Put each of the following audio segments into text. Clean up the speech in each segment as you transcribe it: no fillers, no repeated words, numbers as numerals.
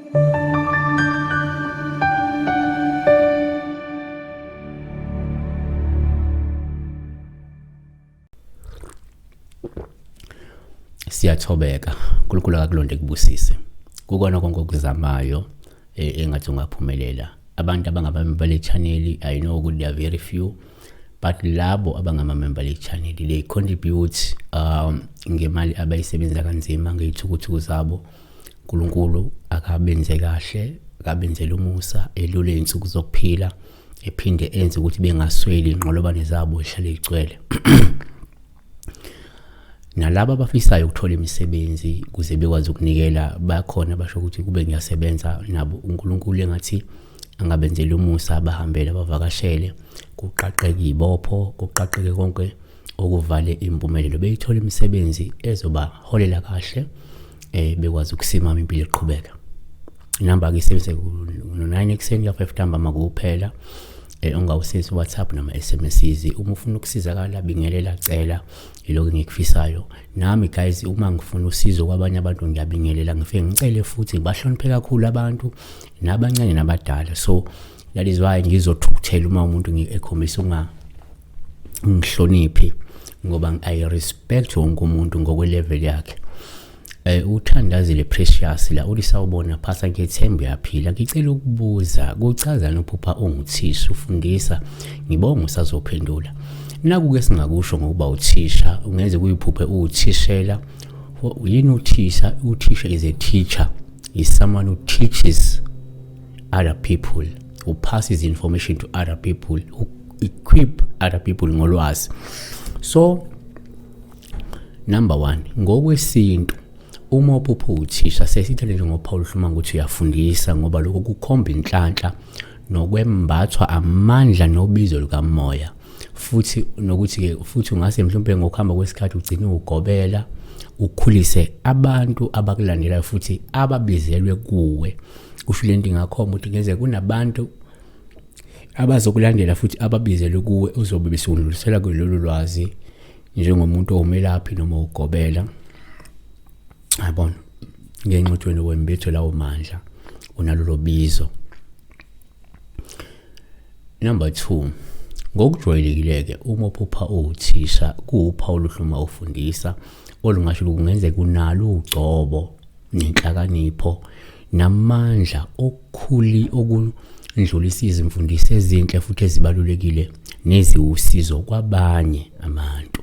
Siyathobeka, uNkulunkulu akakulonde kubusise. Kukona konke okuzamayo engathi ungaphumelela. Abantu abangamamemba le channel, I know ukuthi they are very few, but labo abangamamemba le channel, they contribute ngemali abayisebenza kanzima ngey'thukuthuku zabo. uNkulunkulu akabenze kahle, akabenzele umusa, elule iy'nsuku zokuphila, ephinde enze ukuthi bengasweli, iy'nqolobane zabo ihlale igcwele. Nalabo abafisayo ukuthola imisebenzi ukuze bekwazi ukunikela bakhona, basho ukuthi kube ngiyasebenza nabo, uNkulunkulu engathi angabenzela umusa, abahambele, abavakashele, kuqaqeke iy'bopho, kuqaqeke konke okuvale impumelelo, beyithola imisebenzi ezobaholela kahle, bekwazi ukusimama impilo iqhubeka. Inamba ke isebenzise no-9 ekuseni kuya 5 ntambama kuphela. Ungawusebenzisa WhatsApp noma SMSs uma ufuna ukusizakala, bingelela, cela, yiloko engikufisayo nami guys. Uma ngifuna usizo kwabanye abantu ngiyabingelela, ngifike ngicele, futhi ngibahloniphe kakhulu abantu, nabancane nabadala. So that is why ngizothukuthela uma umuntu ekhombisa unga ngihloniphi, ngoba I respect wonke umuntu ngokwe-level yakhe. Uthandazile Precious la uthi, "Sawubona phasa, ngiyethemba uyaphila. Ngicela ukubuza, kuchazani uphupha unguthisha ufundisa? Ngibonga usazophendula." Naku-ke singakusho ngokuba uthisha, ungenze kuyiphuphe uwuthishela. Yini uthisha? Uthisha is a teacher, is someone who teaches other people, who passes information to other people, who equip other people ngolwazi. So number 1, ngokwesintu uma uphupha uthisha, sesithele njengoPaul Hluma ukuthi uyafundisa, ngoba lokho kukhomba inhlanhla nokwembathwa amandla nobizo lukamoya, futhi nokuthi-ke futhi ungase mhlawumbe ngokuhamba kwesikhathi ugcine ugobela, ukhulise abantu abakulandelayo futhi ababizelwe kuwe. Kusho lento ingakhomba ukuthi ngeze kunabantu abazokulandela futhi ababizelwe kuwe, uzobe besudlulisela kulolu lwazi njengomuntu owumelaphi noma ugobela, yabona, ngenxa yokuthi wena wembethwe lawo mandla, unalolo bizo. Number 2, ngokujwayelekile-ke uma uphupha uwuthisha, kuwuphawu oluhle uma ufundisa, olungasho kungenzeka unalo ugcobo nenhlakanipho namandla okukhuli okundlulisa izimfundiso ezinhle futhi ezibalulekile neziwusizo kwabanye abantu.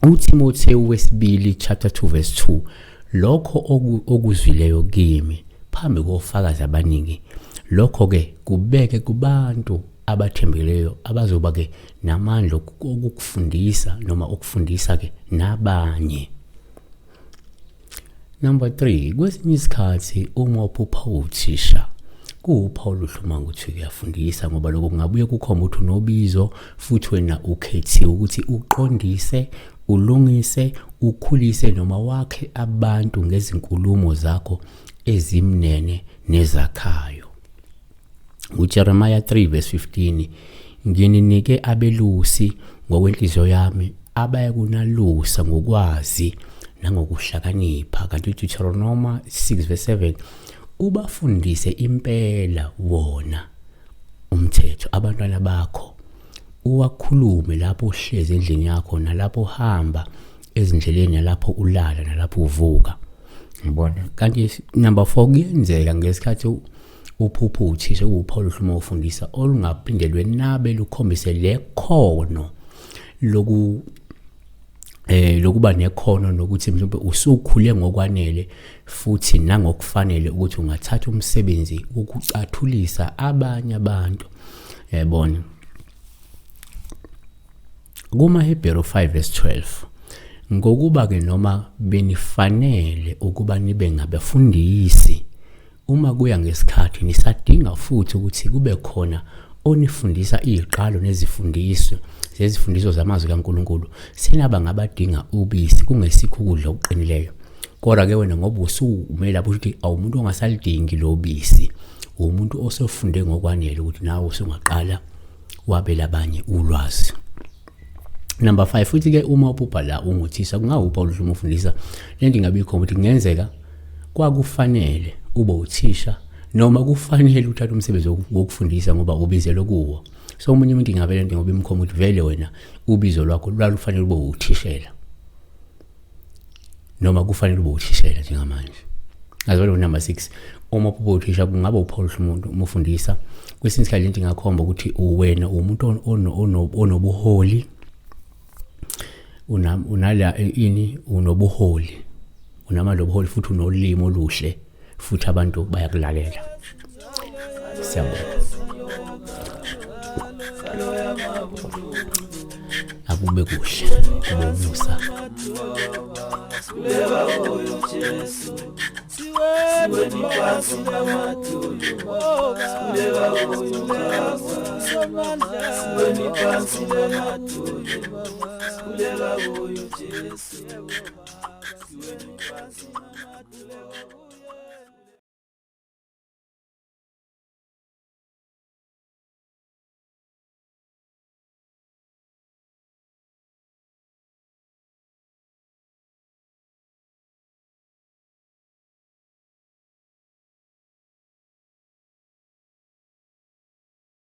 UTimothewu wesibili chapter 2 verse 2, "Lokho okuzwileyo kimi phambi kofakazi abaningi, lokho ke kubeke kubantu abathembekileyo abazoba ke namandla okukufundisa noma ukufundisa ke nabanye." Number 3, kwesinye isikhathi uma uphupha uthisha, kuwuphawu oluhle uma ukuthi uyafundisa, ngoba lokho kungabuye kukhomba ukuthi unobizo futhi wena ukhethiwe ukuthi uqondise, ulungise, ukhulise noma wakhe abantu ngezinkulumo zakho ezimnene nezakhayo. UJeremiah 3 verse 15, "Ngininike abelusi ngokwenhliziyo yami, abayekunalusa ngokwazi nangokuhlakanipha." Kanti uDeuteronomy 6 verse 7, "Ubafundise impela wona umthetho abantwana bakho, uwakhulume lapho uhlezi endlini yakho, nalapho uhamba ezindleleni, nalapho ulala, nalapho uvuka." Ngibona. Kanti number 4, kuyenzeka ngesikhathi uphupho uthisha, kuwuphawu oluhle uma ufundisa, olungaphinde lwenabe lukhombise lekhono loku lokuba nekhono nokuthi mhlawumbe usukhule ngokwanele futhi nangokufanele ukuthi ungathatha umsebenzi wokucathulisa abanye abantu, yabona. KumaHebheru 5 verse 12, "Ngokuba ke noma benifanele ukuba nibe ngabafundisi, uma kuya ngesikhathi nisadinga futhi ukuthi kube khona onifundisa iziqalo nezifundiso zezifundiso zamazwi kaNkulunkulu. Senaba ngabadinga ubisi, kungesikho ukudla okuqinileyo." Kodwa ke wena ngoba usuwumelaphi, ukuthi awumuntu ongasalidingi lo bisi, umuntu osefunde ngokwanele ukuthi nawe usungaqala wabela abanye ulwazi. Number 5, futhi ke uma uphupha la unguthisha, kungawupha oluhle uma ufundisa, lento ingabe ikhomba ukuthi kungenzeka kwakufanele ube uthisha noma kufanele uthathe umsebenzi wokufundisa ngoba ubizelwe kuwo. So omunye umuntu ingabe lento ngoba imkhomba ukuthi vele wena ubizo lwakho lwalufanele ube uthishela noma kufanele ube uthishela njengamanje. As well, number 6, uma uphupha uthisha, kungaba uphawu umuntu uma ufundisa. Kwesinye isikhathi lento ingakhomba ukuthi uwena umuntu onobuholi, unala ini, unobuholi, unamandla obuholi, futhi unolimi oluhle, futhi abantu bayakulalela. Siyabonga. Akube kuhle, kube umusa.